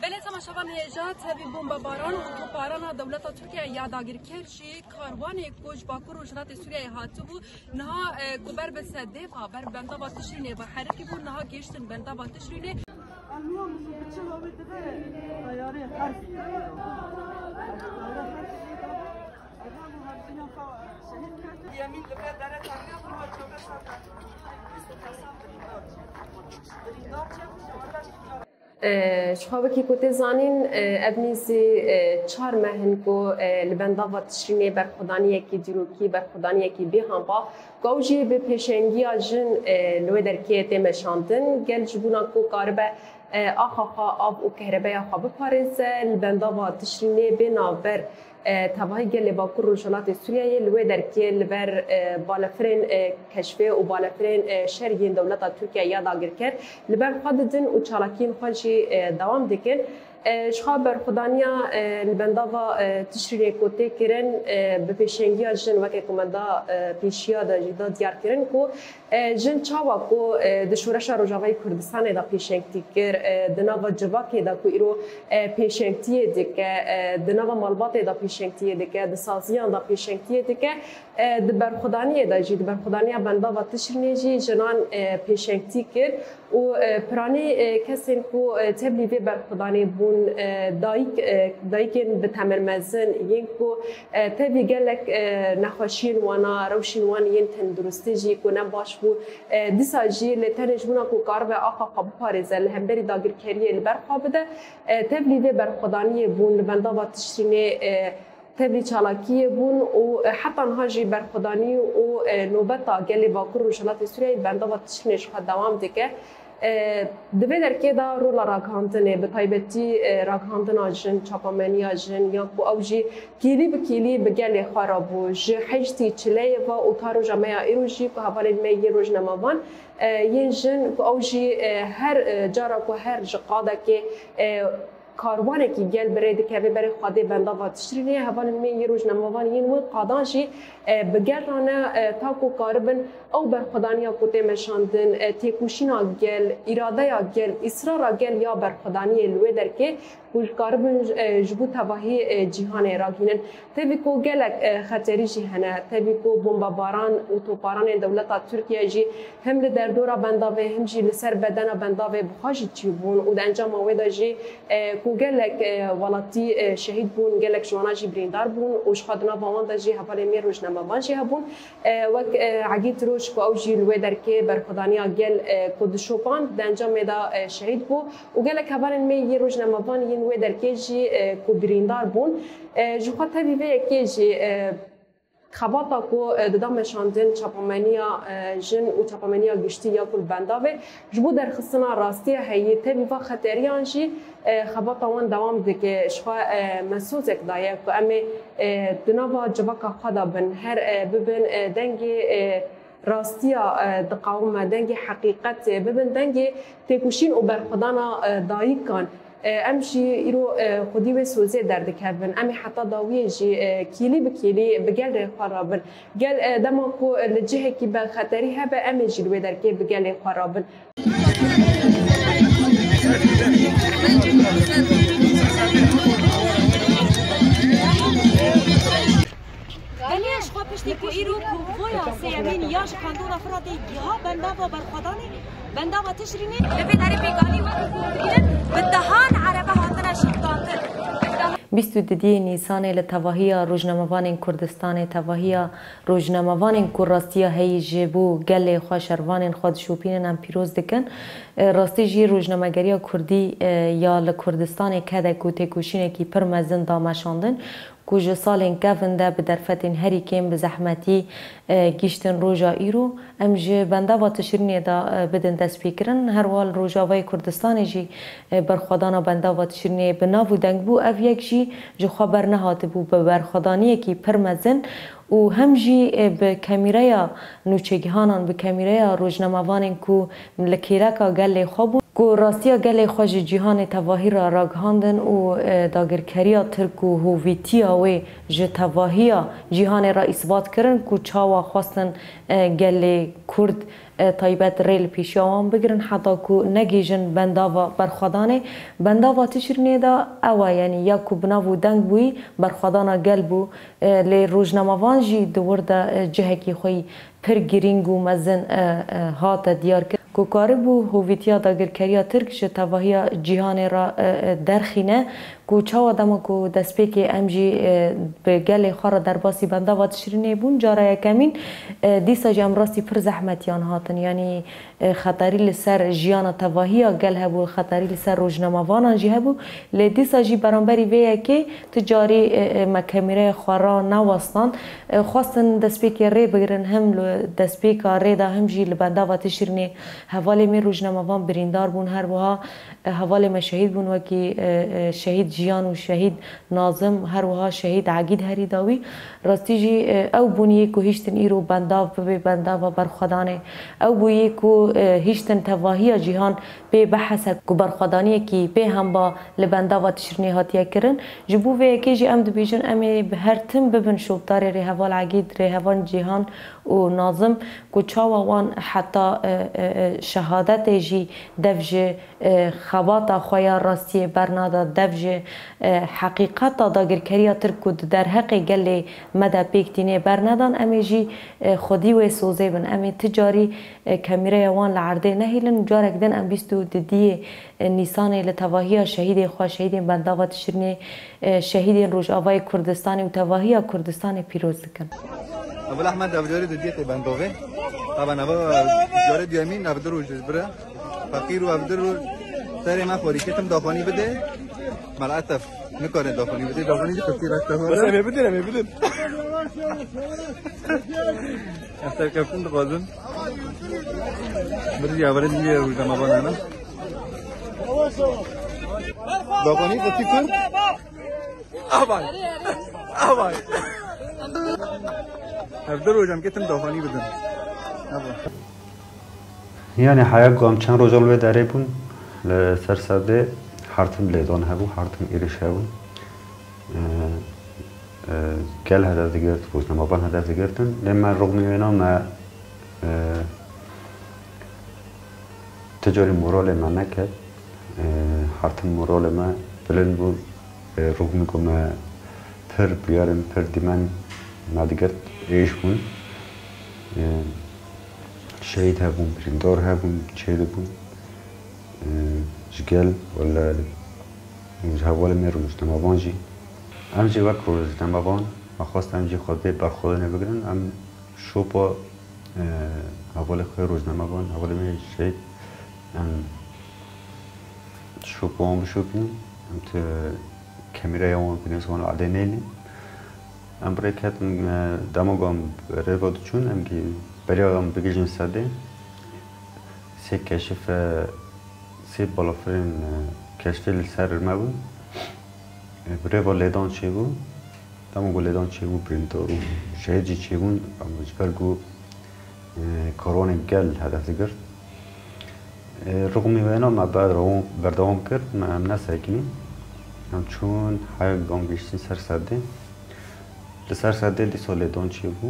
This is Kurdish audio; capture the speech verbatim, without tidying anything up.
Belê temaşevan hêja tevî bombebaran û toparana dewleta Tirkiye ya dagirker jî karwanê ku ji Bakur Rojhilatê Sûriyeyê hatibû, niha, e, ku ber bi Sedêfa, ber bi bendava Tişrînê ve herikî bû, niha gihiştin bendava Tişrînê. Yemîn li vê dere taniya bi roja çewre ser birîndar çêbû. Ji xwe wekî ku tê zanîn, ev nîzî çar meh in ku li bendava Tişrînê berxwedaniyekî dîrokî, berxwedaniyekî bêhempa, ku ew jî bi pêşengiya jin li wê derkê tê meşandin. Gel ji bona ku karibe axa xwe, av û kehrebeya xwe biparêze, li bendava Tişrînê bê navber, e, tevahî gelê Bakur Rojhilatê Sûriyeyê li wê derkê li ber, e, balefirên, e, keşfê û balefirên, e, şer yên dewleta Tirkiye ya dagirker li ber xwe didin û çalakiyên xwe jî, e, dewam dikin. E, ji xwe berxwedaniya, e, li bendava, e, Tişrînê ku tê kirin, e, bi pêşengiya jin weke ku me da, e, pêşiya de jî da diyar kirin ku E, jin çawa ku, e, di şoreşa Rojavayê Kurdistanê de pêşengtî kir, e, di nava civakê de ku îro, e, pêşengtiyê dike, e, di nava malbatê de pêşengtiyê dike, di saziyan de pêşengtiyê dike, e, di berxwedaniyê de jî, di berxwedaniya bendava Tişrînê jî jinan, e, pêşengtî kir û, e, piranî, e, kesên ku, e, tevlî vê berxwedanê bûn, e, dayik, e, dayikên bi temir mezin yên ku, e, tevî gelek, e, nexweşiyên wana, rewşên wan yên tenduristî jî ku ne baş bû, e, dîsa jî li tenê ji bona ku karibe axa xwe biparêze li hemberî dagirkeriyê li ber xwe bide, e, tevlî vê berxwedaniyê bûn li bendava Tişrînê, e, tevlî çalakiyê bûn û, e, heta niha jî berxwedanî û, e, nobeta gelê Bakur Rojhilatê Sûriyeyê li bendava Tişrînê ji xwe dewam dike. E, di vê derkê de rola ragihandinê, bi taybetî, e, ragihandina jin, çapameniya jin, ya ku ew jî kêlî bi kêlî bi gelê xwe re bû. Ji heştî çileyê ve û ta roja me ya îro jî ku hevalên me yên rojnamevan, e, yên jin ku ew jî, e, her, e, cara ku her ji qadekê, e, karwanekî gel bi rê dikeve berê Xwedê bendava Tişrînê, hevalên me yên rojnamevan yên wê qadan jî, e, bi gel re ne, e, ta ku karibin ew berxwedaniya ku tê meşandin, e, têkoşîna gel, îradeya gel, îsrara gel ya berxwedaniyê li wê derkê ku ji karibin, e, ji bo tevahî, e, cîhanê ragihînin. Tevî ku gelek, e, xeterî jî hene, tevî ku bombebaran û toparanên dewleta Tirkiye jî hem li derdora bendavê, hem jî li ser bedena bendavê bi xwe jî çêbûn û di encama wê de jî, e, ku gelek, e, welatî, e, şehîd bûn, gelek ji wana jî birîndar bûn û ji xwe di nava wan de jî hevalên me rojnamevan jî hebûn. E, wek, e, Egîd Roj ku ew jî li wê derkê berxwedaniya gel, e, ku dişopand, di encamê de, e, şehîd bû û gelek hevalên me yên rojnamevan yên wê derkê jî, e, ku birîndar bûn. E, ji xwe tevî vê yekê jî, e, xebata ku, e, dida meşandin çapameniya, e, jin û çapameniya giştî ya ku li bendavê ji bo derxistina rastiya heyî tevî va xeteriyan jî, e, xebata wan dewam dike. Ji xwe, e, mesozek daye ku em ê, e, di nava civaka xwe de bin, her, e, bibin, e, dengê, e, rastiya, e, diqawime, dengê heqîqetê, bibin dengê têkoşîn û berxwedana, e, dayikan. E, em jî îro, e, xwedî wê sozê derdikevin. Em ê heta dawiyê jî, e, kêlî bi kêlî bi gel rê xwe re bin. Gel, e, dema ku, e, li cihekî be xeterî hebe, em ê jî li wê derkê bi gelê xwe re bin. Belê ji xwe piştî ku îro konvoya sêyemîn ya ji Kandora Firatê giha bendava berxwedanê, bendava Tişrînê, li vê derê pêkanî wek ku dibînin bi dehan erebe hatine şehdandin. Bîst û didiyê Nîsanê li tevahiya rojnamevanên Kurdistanê, tevahiya rojnamevanên ku rastiya heyî ji bo gelê xwe, şervanên xwe dişopînin, em pîroz dikin. E, rastî jî rojnamegeriya Kurdî, e, ya li Kurdistanê kede ku têkoşînekî pir mezin da meşandin, ku ji salên kevin de bi derfetên herî kêm bi zehmetî, e, gihîştin roja îro. Em ji bendava Tişrînê de, e, bidin destpêkirin. Her wiha li Rojavayê Kurdistanê jî, e, berxwedana bendava Tişrînê bi nav û deng bû. Ev yek jî ji xwe bernehatibû bi berxwedaniyekî pir mezin û hem jî, e, bi kemîreya nûçegihanan, bi kemîreya rojnamevanên ku li kêleka gelê xwe bûn. Ku rastiya gelê xwe ji cîhanê tevahî re ragihandin û, e, dagirkeriya Tirk û hovîtiya wê ji tevahiya cîhanê re îsbat kirin ku çawa xwestin, e, gelê Kurd, e, taybet rê li pêşiya wan bigirin heta ku negihîjin bendava berxwedanê. Bendava Tişrînê de ew e, yanî ya ku bi nav û deng bûyî berxwedana gel bû, e, lê rojnamevan jî di wir de, e, cihekî xwe yî pir girîng û mezin, e, e, hate diyar kir, ku karibû hovîtiya dagirkeriya Tirk ji tevahiya cîhanê re, e, e, derxîne, ku çawa dema ku destpêkê em jî, e, bi gelê xwe re derbasî bendava Tişrînê bûn, cara yekemîn, e, dîsa jî em rastî pir zehmetiyan hatin. Yanî, e, xeterî li ser jiyana tevahiya gel hebû, xeterî li ser rojnamevanan jî hebû. Lê dîsa jî beramberî vê yekê tu carî, e, e, me kamîreya xwe ra newestan. E, xwestin destpêkê rê bigirin, him li destpêka rê de, him jî li bendava Tişrînê hevalê me rojnamevan birîndar bûn. Her wiha, e, hevalê me şehîd bûn, wekî, e, e, şehîd Jiyan û şehîd Nazim, her wiha şehîd Egîd herî dawî. Rastî jî, e, ew bûn yê ku hiştin îro bendav bibe bendava berxwedanê. Ew bû yê ku, e, hiştin tevahiya cîhan pê bihese ku berxwedaniyekî pê hemba li bendava Tişrînê hatiye kirin. Ji bo vê yekê jî em dibêjin, em ê bi her tim bibin şopdarê rêheval Egîd, rêhevan Cîhan û Nazim, ku çawa wan heta, e, e, e, şehadetê jî dev ji, e, xebata xwe ya rastiyê bernada, dev ji, e, heqîqeta dagirkeriya Tirk ku di derheqê gelê me de pêk tînê bernedan, em ê jî, e, xwedî wê sozê bin. Em ê ti carî, e, kamîreya wan li erdê nehêlin. Carek din em bîst û didiyê, e, Nîsanê li tevahiya şehîdê xwe, şehîdên bendava Tişrînê, e, şehîdên Rojavayê Kurdistanê û tevahiya Kurdistanê pîroz dikin. Ebil Ehmed, ev carê didiyê tê bendovê. Taban ev carê duyemîn, ev du roj ji bira. Feqîr û ev du roj serê me xwarî ketim daxwanî bide. Maleetef nikare daxwanî bide. Daxwanî jî qirtî rek te Bes em ê bidin, em ê bidin. Em serkeftin dixwazin. Birî ya verê diye rojnamevan hene. Daxwanî qirtî kur. Avay. Avay. Hevdar hocam, ketim daxwanî bidin. Yanî heya ku em çend roja li wê derê bûn, li ser sedê her tim lêdan hebû, her tim êrîş hebû. Ee, e, gel hedef digirt, rojnamevan hedef digirtin. Lê me rûmî wêna me, e, Ti carî moralê me neket. E, her tim moralê me bilind bû. E, rûmî ku me pir bûyerin, pir dîmen me digirt, êş bûn. E, şehîd hebûn, birîndar hebûn, çêdibûn. E, ji gel, wele, ji hevalê me rojnamevan jî. Em jî wek rojnamevan, me xwest em jî xwe bê berxwedane bigirin. Em şopa, e, hevalê xwe rojnamevan, hevalê me şehîd, em şopa wan bişopînin, em ti kamîreya wan bidin, wan erdê neynin. Em bi rê ketin, e, dema ku em rê ve diçûn, em kî beriya em bigihîjin sedê, sê keşif, e, sê balafirên, e, keşfê li ser me bûn. E, bi rê ve lêdan çêbû. Dema ku lêdan çêbû, birîndar û şehîd jî çêbûn, em ji ber ku, e, karwanên gel hedef digirt. E, rûmî wêna me berdewam, berdewam kir, me em nesekinî. Em çûn heya gam gihiştin ser sedê. Li ser sedê dîsa lêdan çêbû.